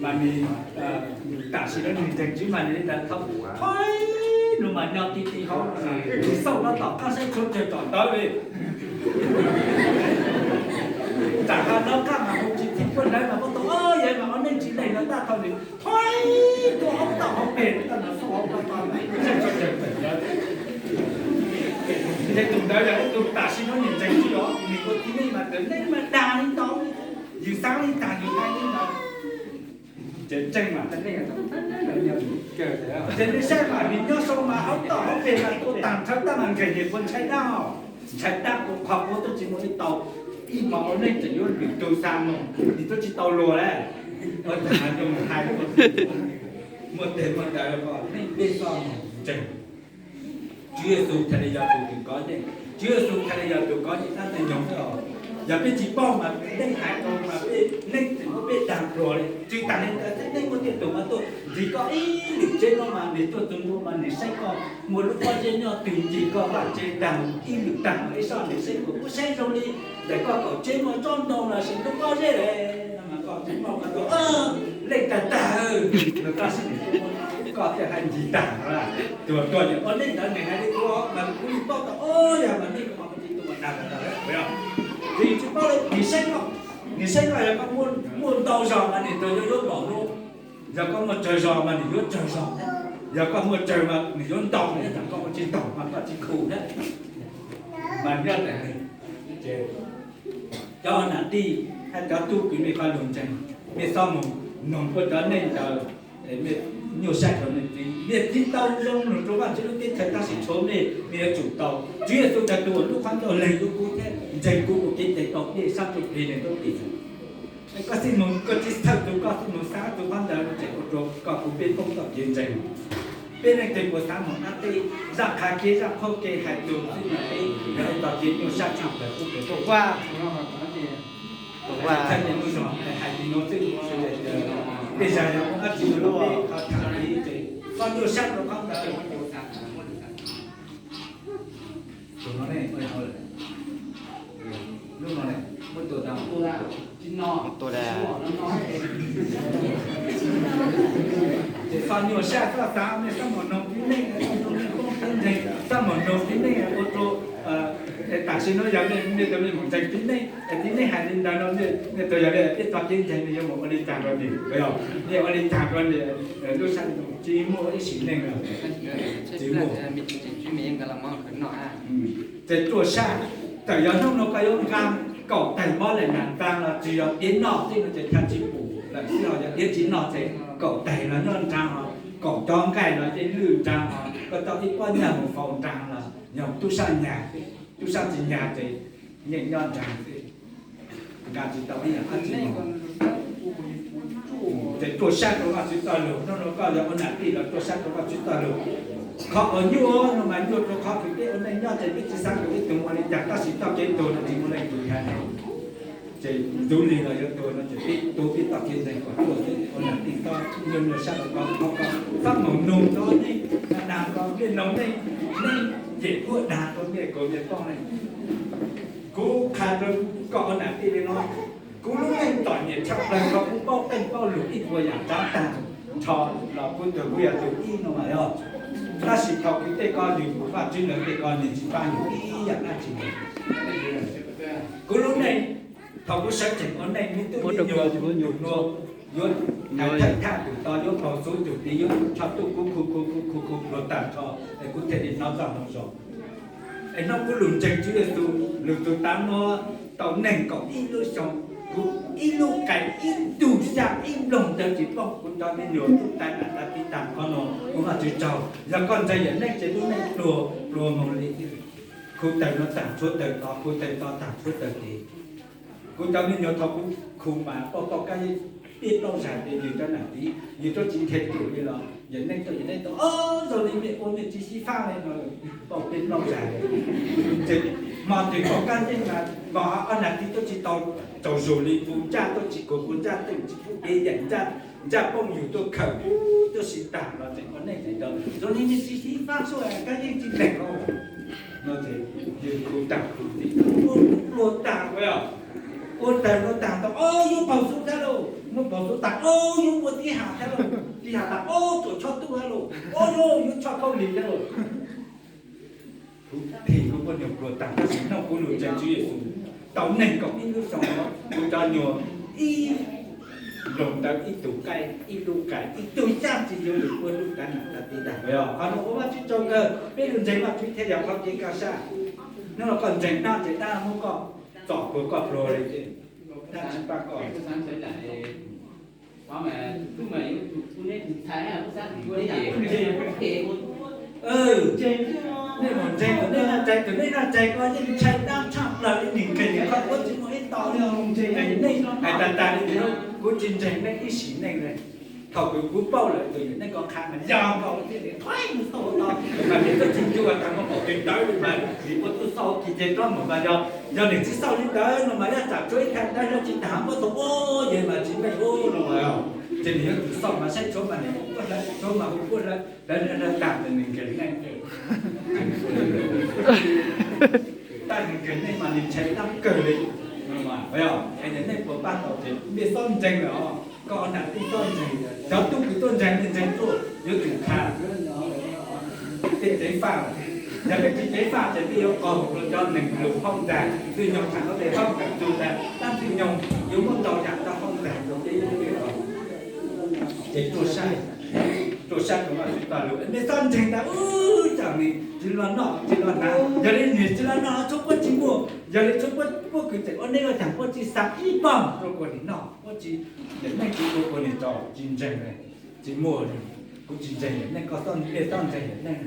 Mas nws tam sim no nws ntseeg Tswv mas nws li ntawd thov, thov nws mas nyob ti ti hauv, nws xauj no tom qab saib tshuav tsawg tom ntawd li. Tam qab no qab mas hu tsis txim puag ntawd mas muab tau, yog mas ua neej tsis lees no tab thov nws thov tuaj hauv toj hauv pes no tab nws xauj hauv toj toj saib tshuav tsawg tom ntawd. Ces tus ntawd yog ib tug tam sim no nws ntseeg Tswv os, nws ua txiv neej mas txawm neej mas dag li ntawd, yus xav li tag yus hais li ntawd. Ces ntseeg mas, ces nws saib mas nws nyob sau mas hauv toj hauv pes mas tua tag nrho tab mas nkeeg nws puas ntshai dab, ntshai dab ua qhov qub twb tsis muaj ib tau, ib hmo ua neej tseem yuav lwm tus xa mus nws twb tsis tau luag lawm. Ua cas yuav mus hais muaj tes muaj taw los neej peb txoj mus ntseeg. Tswv Yexus txhais li yog tus kov yeej, Tswv Yexus txhais li yog tus kov yeej tab ntawd nyoog xwb os. Yog peb tsis paub mas peb hais tau mas peb neej tseem muab peb dag pluag li. Tsis tas li ntawd xwb, nej muaj tej tug mas tuaj ntxiv koj ib lwm tsev no mas nws tuaj txog ntua mas nws saib koj muaj lub pob zeb nyob twg ncig koj vaj tsev tag ib lwm tag mas ib soj nws saib koj kuj saib zoo li ntawm koj kaum tsev muaj tsob ntoo los sis lub pob zeb li no mas koj tsis paub mas tuaj leej tag tag no tab sis nws tuaj muab koj thiaj hais ncig tag no. Tuag tuag yog ua neej ntawd nws hais li ua mas kuv yeej paub tau os, yog mas nej kuv mas kuv tsis tuaj dag tag tag lawm. Ces yus tsis paub li, nws saib koj, nws saib koj yog koj muaj ntau zog mas nws tuag yuav yuav npaum no, yog koj muaj tsawg zog mas nws yuav tsawg zog, yog koj muaj tsawg mas nws yuav ntau, yog koj muaj tsis tau mas koj tsis khu thiab. Mas nyob ntawm nws, ces cov nam tij thiab cov tub kwv nej pab lug ntseeg, nej txhob mus noog puag cov neeg ntawd, nej nyuaj sab rau nej txiv, nej txiv tau zoo lug rau Vajtswv lub teb chaws tab sis tshuav nej, nej yuav tsum tau. Tswv Yexus tias tus uas hlub qhov ncauj leeg yuav kub thiab ntseeg kuv ua kev cai tau dej sab ntsuj plig nws tub txib. Koj txhob mus, koj tsis txhawj tus, koj txhob mus xav tus phab ntawd tseem ua rau koj kuv peb poob txoj kev ntseeg. Peb leej twg puas xav mus qab teb, zaj qha kev zaj qhuab kev hais lus xwb mas peb yog ib tog kev nyuaj sab tshaj plaws pub pem tuaj. Txhaj li lub zog hais li no xwb, tej zag yog muaj dab tsi lub qhov tham li ces koj nyuaj sab rau qhov ntawd. Tus no ne, lub no ne, muab tua tas, tua tas. Ces txhob nyuaj sab, txhob xav, nej txhob mus noog tib neeg, txhob mus noog tib neeg, txhob mus noog tib neeg ua rau, tam sim no yog nej, nej tus me nyuam ntseeg tib neeg, tib neeg hais li ntawd no, nej tus yog nej peb txoj kev ntseeg nej yuav mus ua li cas rau nws, nej ua li cas rau nws, lub sab tsis muaj ib sim neej lawm. Tsis muaj. Ces ruaj sab, txawm yog hnub no koj yuav nqa kaum tag mob lawm nram ntxa los tsis yog tiav noj xwb no ces thaj tsis pum lawm xwb, ho yog tiav tsis noj ces kaum tag los nyob nrag, ho kaum cov nqaij los yeej lwj nrag, ho koj tau ib pob nyaj mus faus nrag los yog tub sab nyag, tub sab tsis nyag ces yeej nyob nrag xwb. Nqa tsis tau ib yam dab tsi. Ces ruaj sab rau Vajtswv txoj lus, hnub no koj yog ua nam tij los ruaj sab rau Vajtswv txoj lus. Qhov uas nyuaj no mas nyuaj rau qhov twg, peb ua neej nyob ces peb tsis xav kom ib tug ua li cas, tab sis txoj kev tuag no tsis muaj leej twg hais. Ces ntxuav li los yuav tuag no ces peb tuav peb txoj kev ntseeg kom ruaj xwb. Ua nam tij txhob nyuaj nyuaj sab rau koj, koj txhob mus nug rau nej, dag rau nej, noog nej, nej cem kuj dag rau nej, kom nej paub ne. Kuv qha rau koj ua nam tij li no, kuv lub neej txom nyem tshaj plaws, kuv paub qeej paub lus ib puas yam tsav tag nrho los kuv twb, kuv yog tus ib no mas yog. Tab sis thaum kuv tej ko yus mus Vajtswb lawv tej ko nws tsis pab yus ib yam dab tsi. Kuv lub neej thaum kuv sawv tsees ua neej, me tub me nyuam, yuav hais thawj thaj tus to, yuav paug xuv tus tid, yuav tso tuj kuv khu khu khu khu khu pluag tag nrho, es kuv thiaj li hnov txoj moo zoo. Es hnub kuv lug ntseeg Tswv Yexus, lug tus tav no tau nees nkaum ib lub xyoo, kuv ib lub qai, ib tug xya, ib nploog ntawd tsis poob. Kuv cov me nyuam tub tais nam tais txiv tag nrho no, kuv Vajtswv tsaug. Yog koj ntseeg yawm neej ces lub neej pluag pluag moog li. Khu taws no tag tshuav taws to, khu taws to tag tshuav taws tid. Kuv cov me nyuam thaum kuv khu mas pauj pauj kab yeej pib plaub zag ces yus cov nam txiv yus twb tsis nthe tus li los yawm neej tuaj, yawm neej tuaj, o, zoo li mej ua mej tsis xyiv fab li no, pauj pib plaub zag. Ces hmo twg pauj kab yeej mas vos ob nam txiv twb tsis tau tsaug zug li, kuv ntsaj twb tsis khuv, kuv ntsaj twb tsis pub kev yaim, ntsaj poob yus tuaj khawm, twb sib tag los tseem ua neej tseem tau zoo li mej tsis xyiv fab xwb, kab yeej tsis leeg no. No ces yus khu tag khu tid, ua pluag tag, ua taws no tag ntau, o, yuav paug xuv tag lauj. Muab pov xub tas, o, yuav ua tib ham thiab lauj, tib ham tas, o, tuam tshoj tub thiab lauj, o, yuav tshoj khaub lig thiab lauj. Kuv thim kuv poj niam pluag tag tab sis nrog kuv lus ntseeg Tswv Yexus tau nees nkaum ib lub xyoo no, kuv cov nyuag ib nploog ntawv, ib tug qaib, ib lub qais, ib tug yaj tsis yuav lwm ua lub kav nam kav tij tag. Qhov no ua Vajtswv tsaug kawg, peb lug ntseeg Vajtswv thiaj yog qhov kev kaj saj. Hnub no koj ntseeg dab ces dab muab koj txom pluag koj pluag li ces dab tsis pab koj. Nej mus ntseeg tus nej noj tshais, tus nej noj tshais koj yeej ntshai dab tshaj plaws li, nws nkeeg koj puab tsis muaj ib tau li. Nej hais tas tas li tias kuv tsis ntseeg nej ib sim neej li. Thaum kws kuv paub lawm tus yawm neej koj qha mas yog nkaus thiab li, qhov mus xauj no mas nws twb tsis ncu tag mus pom tus ntawd li mas nws puab tuaj xauj kis ces rov mus mas yog, yog nws tsis xauj li ntawd no mas yog tsam tshuav ib thaj ntawd no tsis tas puab tau ua yawg mas tsis meej ub no mas. Ces nws yuav tsum xauj mas saib tshuav mas nws hu puab hlawv, tshuav mas hu puab hlawv, hlawv hlawv tag ces nws nkeeg neej. Tab nws nkeeg neej mas nws ntshai dab kawg li. Es nej puas pab tau ces mej xob ntseeg lawm os, koj nam tij xob ntseeg. Cov tub kws tuaj ntseeg nej ntseeg tuaj yuav tsum qha tej ceev faj. Yog peb tsis ceev faj ces peb yuav qog rau cov neeg lug hauj ntag, twb nyoog thaum no tej hauj ntag tug ntag, tab twb nyoog yuav muab ntau yam rau hauj ntag rau peb. Ces tuaj saib, tuaj saib rau Vajtswv txoj lus, nej txhob ntseeg tas ub, tsam nws tsis los noj tsis los hnav, yog li nws tsis los noj tshuav puab tsis muaj, yog li tshuav puab, puab kws tseem ua neej ua caag puab tsis xa ib poog rau kuas nws noj, puab tsis, yawm neej tsis ua kuas nws tsaug, tsis ntseeg, tsis muaj li. Kuv tsis ntseeg yawm neej, koj xob, nej xob ntseeg yawm neej.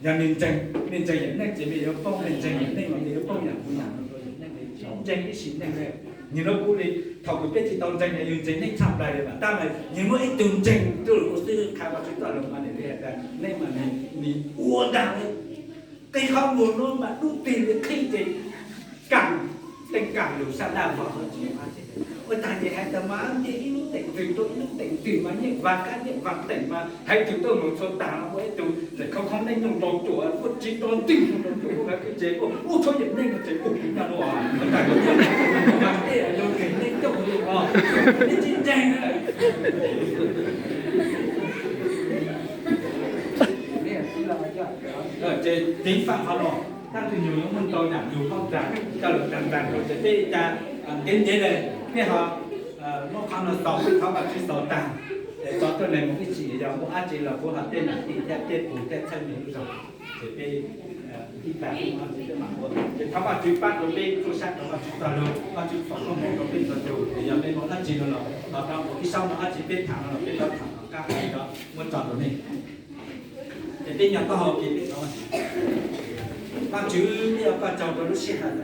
Yog nej ntseeg, nej ntseeg yawm neej ces nej yuav poob, nej ntseeg yawm neej los nej yuav poob yam kuv yam no rau yawm neej, tsis ntseeg ib sim neej li. Nws lub kub li, thaum kws peb tsis tau ntseeg yus ntseeg neej tshaj plaws li mas tab mas nws muaj ib tug ntseeg tuaj lug ua xwb, qha Vajtswv txoj lus mas nws li hais tias nej mas nws ua ntag li. Qi qhov muag no mas dub tig li qhib ces kaam, teej kaam lug sab laj vog no tsis ua tag ces hais tas mas nce ib lub teem twg rau ib lub teem twg mas nyiaj vag kab nyiaj vag teem mas haiv tug tuaj mus txhua tag no ua ib tug txawm khoob khoob neej nyooj ntaus cuam, ua tsis tau twg nyooj ntaus cuam, ua kawg ces ua ub tshuav yawm neej no tseem ua kuv nyob no mas tej yog nkeeg neej coob li os, nej tsis ntseeg. Ces ceev faj qhov no, tab sis yus yuav muaj ntau yam yus paub tas coj lug tag ntag rau ces peb li cas ntev ntev li peb ho muab qhov no xaus, thov Vajtswv xaus tag. Es tso tuaj neeg mus ib txhis, yog muaj dab tsi los kuv ho tej nam tij thiab tej tug thiab txhawb nws lub zog. Ces peb ib tag no ces peb mam ua, ces thov Vajtswv pab rau peb txhua sab, thov Vajtswv txoj lus, Vajtswv foom koob hmoov rau peb txhua tus. Es yog peb muaj dab tsi no los thov rau mus ib sab no, dab tsi peb tham no los peb rov tham tom qab no muab tso rau nej. Ces peb nyob taub hau ces peb thov Vajtswv, peb ua koj tsaug rau lub sij hawm ntawm